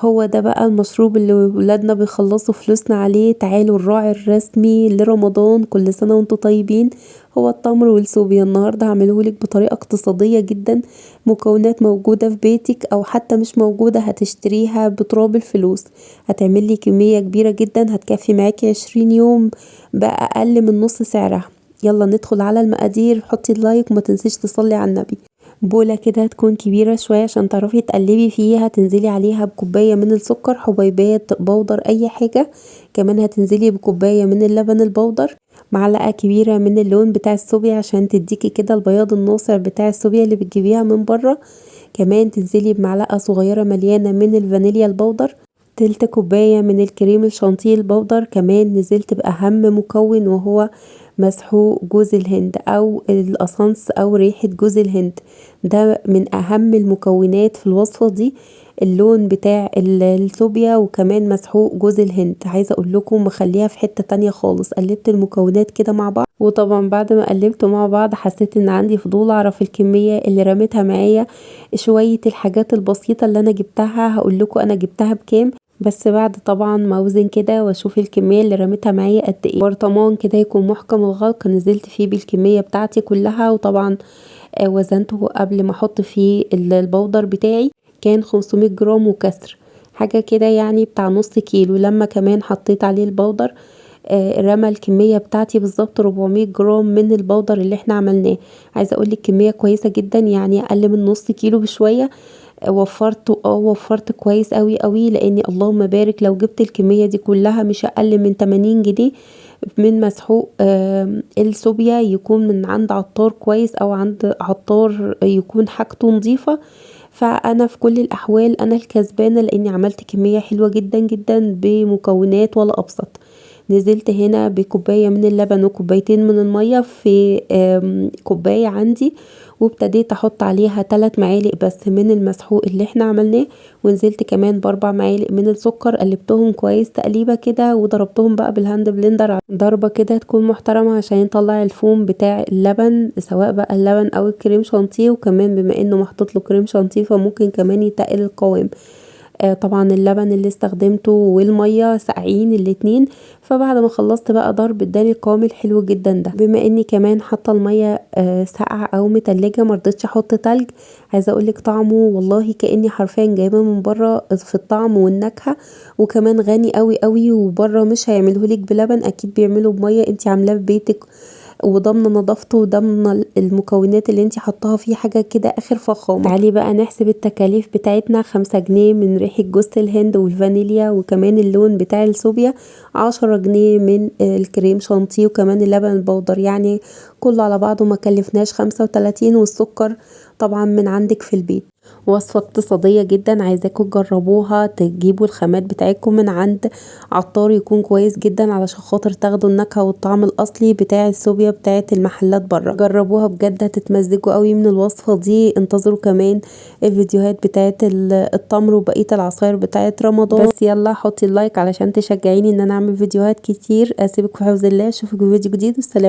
هو ده بقى المشروب اللي ولادنا بيخلصوا فلوسنا عليه. تعالوا الراعي الرسمي لرمضان، كل سنة وانتم طيبين، هو التمر والسوبيا. النهارده هعملهولك بطريقة اقتصادية جدا، مكونات موجودة في بيتك او حتى مش موجودة هتشتريها بتراب الفلوس، هتعملي كمية كبيرة جدا هتكفي معاكي 20 يوم بأقل من نص سعرها. يلا ندخل على المقادير، حطي اللايك وما تنسيش تصلي على النبي. بوله كده تكون كبيرة شوية عشان تعرفي تقلبي فيها، تنزلي عليها بكوباية من السكر، حبيبات، بودر، اي حاجة. كمان هتنزلي بكوباية من اللبن البودر، معلقة كبيرة من اللون بتاع السوبيا عشان تديكي كده البياض الناصع بتاع السوبيا اللي بتجيبيها من بره. كمان تنزلي بمعلقة صغيرة مليانة من الفانيليا البودر، تلت كوباية من الكريم الشانتيه البودر. كمان نزلت بأهم مكون وهو مسحوق جوز الهند او الاسانس او ريحة جوز الهند، ده من اهم المكونات في الوصفة دي، اللون بتاع السوبيا وكمان مسحوق جوز الهند. عايزه اقول لكم مخليها في حته تانية خالص. قلبت المكونات كده مع بعض، وطبعا بعد ما قلبته مع بعض حسيت ان عندي فضول اعرف الكميه اللي رميتها معايا، شويه الحاجات البسيطه اللي انا جبتها هقول لكم انا جبتها بكام، بس بعد طبعا ما اوزن كده واشوف الكميه اللي رميتها معايا قد ايه. برطمان كده يكون محكم الغلق نزلت فيه بالكميه بتاعتي كلها، وطبعا وزنته قبل ما احط فيه البودر بتاعي، كان 500 جرام وكسر حاجه كده، يعني بتاع نص كيلو. لما كمان حطيت عليه البودر رمى الكميه بتاعتي بالظبط 400 جرام من البودر اللي احنا عملناه. عايزه اقولك كميه كويسه جدا، يعني اقل من نص كيلو بشويه. وفرت كويس قوي قوي، لاني اللهم بارك لو جبت الكميه دي كلها مش اقل من 80 جنيه من مسحوق السوبيا، يكون من عند عطار كويس او عند عطار يكون حاجته نظيفه. فانا في كل الاحوال انا الكسبانه، لاني عملت كميه حلوه جدا جدا بمكونات ولا ابسط. نزلت هنا بكوبايه من اللبن وكوبايتين من الميه في كوبايه عندي، وابتديت احط عليها 3 معالق بس من المسحوق اللي احنا عملناه، ونزلت كمان ب4 معالق من السكر، قلبتهم كويس تقليبه كده، وضربتهم بقى بال hand blender ضربه كده تكون محترمه عشان يطلع الفوم بتاع اللبن، سواء بقى اللبن او الكريم شانتيه. وكمان بما انه محطوط له كريم شانتيه فممكن كمان يتقل القوام. طبعا اللبن اللي استخدمته والميه ساقعين الاتنين. فبعد ما خلصت بقى ضرب اداني القوام الحلو جدا ده. بما اني كمان حاطه الميه ساقعه او متلجه مرضتش احط تلج. عايزه اقولك طعمه والله كاني حرفيا جايباه من بره في الطعم والنكهه، وكمان غني قوي قوي. وبره مش هيعملهولك بلبن، اكيد بيعملوا بميه انتي عاملاه في بيتك وضامنه نظافته وضامنه المكونات اللي انتي حطاها فيه، حاجه كده اخر فخامه. تعالي بقى نحسب التكاليف بتاعتنا. 5 جنيه من ريحه جوز الهند والفانيليا وكمان اللون بتاع السوبيا، 10 جنيه من الكريم شانتيه وكمان اللبن البودر، يعني كله على بعضه ما كلفناش 35، والسكر طبعا من عندك في البيت. وصفه اقتصاديه جدا، عايزاكم تجربوها، تجيبوا الخامات بتاعتكم من عند عطار يكون كويس جدا علشان خاطر تاخدوا النكهه والطعم الاصلي بتاع السوبيا بتاعه المحلات بره. جربوها بجد هتتمزجوا قوي من الوصفه دي. انتظروا كمان الفيديوهات بتاعه التمر وبقيه العصاير بتاعه رمضان. بس يلا حطي اللايك علشان تشجعيني ان انا اعمل فيديوهات كتير. اسيبك في حفظ الله، اشوفك في فيديو جديد، والسلام.